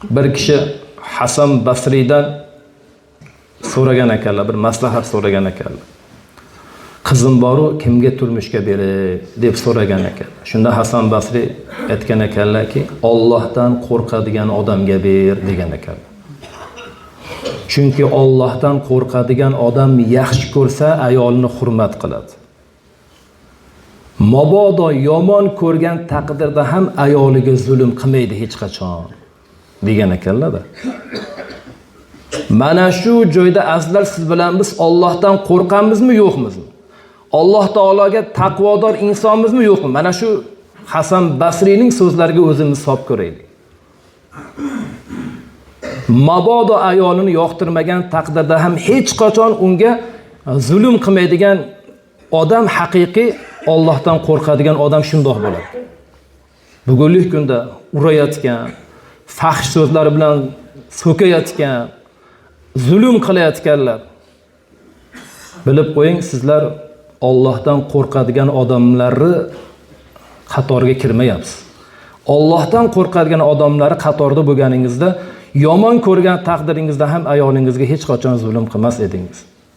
Bir kishi Hasan Basriydan so'ragan ekanlar, bir maslahat so'ragan ekanlar. Qizim boru, kimga turmushga beray deb so'ragan ekan. Shunda Hasan Basriy aytgan ekanlarki, Ollohdan qo'rqadigan odamga ber degan ekan. Chunki Ollohdan qo'rqadigan odam yaxshi ko'rsa ayolini hurmat qiladi. Mabodo yomon ko'rgan taqdirda ham ayoliga zulm qilmaydi hech qachon degan ekanlar-da. Mana shu joyda, azizlar, siz bilan biz Ollohdan qo'rqamizmi, yo'qmizmi? Alloh taologa taqvodor insonmizmi, yo'qmi? Mana shu Hasan Basriyning so'zlariga o'zimiz hisob ko'raylik. Mabodo ayolini yoqtirmagan taqdirda ham hech qachon unga zulm qilmaydigan odam, haqiqiy Ollohdan qo'rqadigan odam shundoq bo'ladi. Bugungi kunda urayotgan, fahsh so'zlar bilan so'kayotgan, zulm qilayotganlar, bilib qo'ying, sizlar Ollohdan qo'rqadigan odamlarni qatoriga kirmayapsiz. Ollohdan qo'rqadigan odamlarni qatorida bo'lganingizda yomon ko'rgan taqdiringizda ham ayolingizga hech qachon zulm qilmas edingiz.